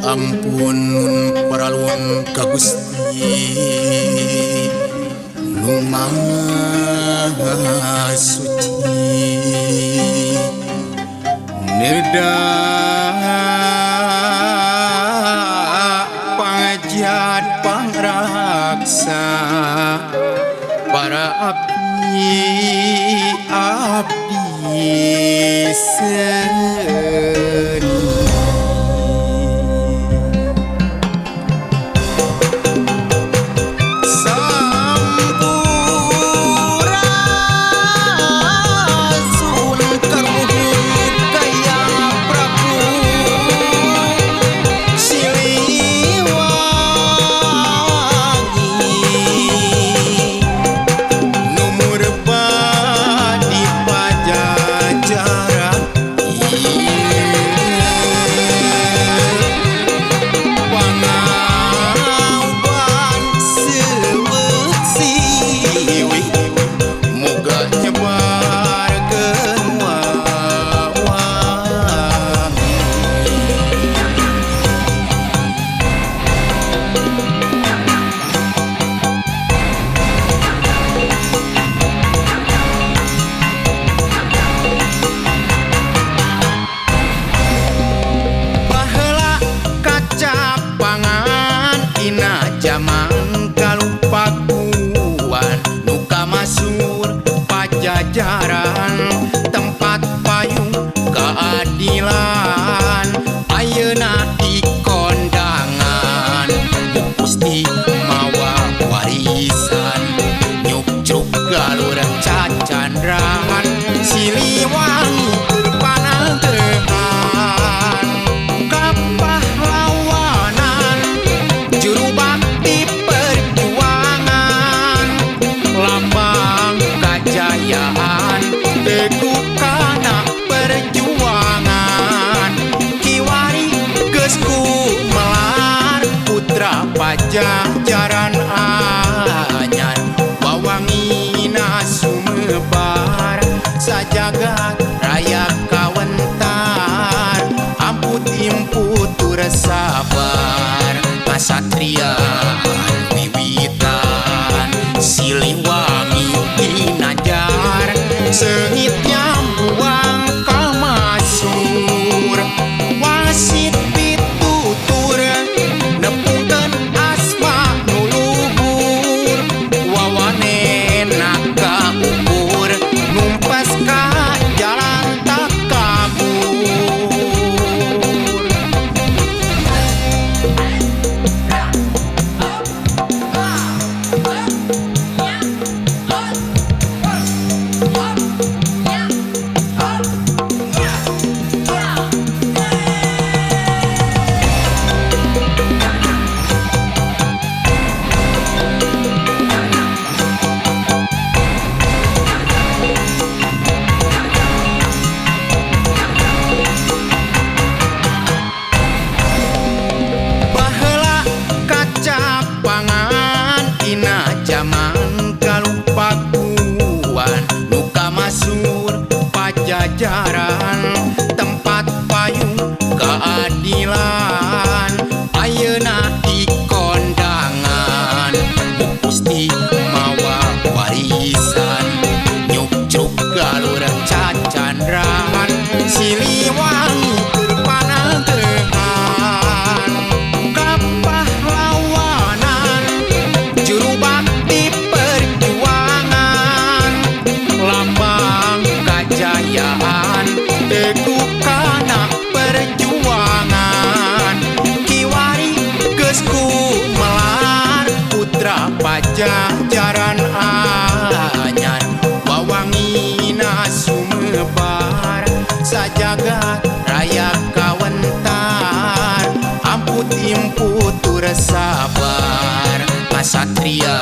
Ampun paralun ka Gusti nu Maha Suci, Nedak pangajat pangraksa para abdi abdi seni. Sampurasun karuhun kaya Prabu Siliwangi, Numur di Pajajaran, Pangauban seueut siwi, Muga nyebarkeun wawangi. Baheula kacapangan dina jaman kalupakuan, nu kamasur Pajajaran tempat payung keadilan. Ayeuna di kondangan Gusti mawa warisan, nyukcruk galur cacandran Siliwangi keur pananggehan. Kapahlawanan juru bakti perjuangan, lambang kajayaan teguh kana perjuangan. Kiwari geus gumelar putra Pajajaran anyar, wawangina sumebar sajagat raya kawentar. Amput imput tur sabar kasatrian wiwitan Siliwangi ginajar, seungit nyambuang kamasur wasit pitutur nepungkeun asma nu luhur, wawanena kaukur numpas ka jalan takabur. Baheula kacapangan dina jaman kalupakuan, nu kamasur Pajajaran tempat payung keadilan. Ayeuna di kondangan Gusti mawa warisan, nyukcruk galur cacandran Siliwangi keur pananggehan. Kapahlawanan juru bakti perjuangan, lambang kajayaan teguh kana perjuangan. Kiwari geus gumelar putra Pajajaran anyar, wawangina sumebar sajagat raya kawentar. Amput imput tur sabar kasatria.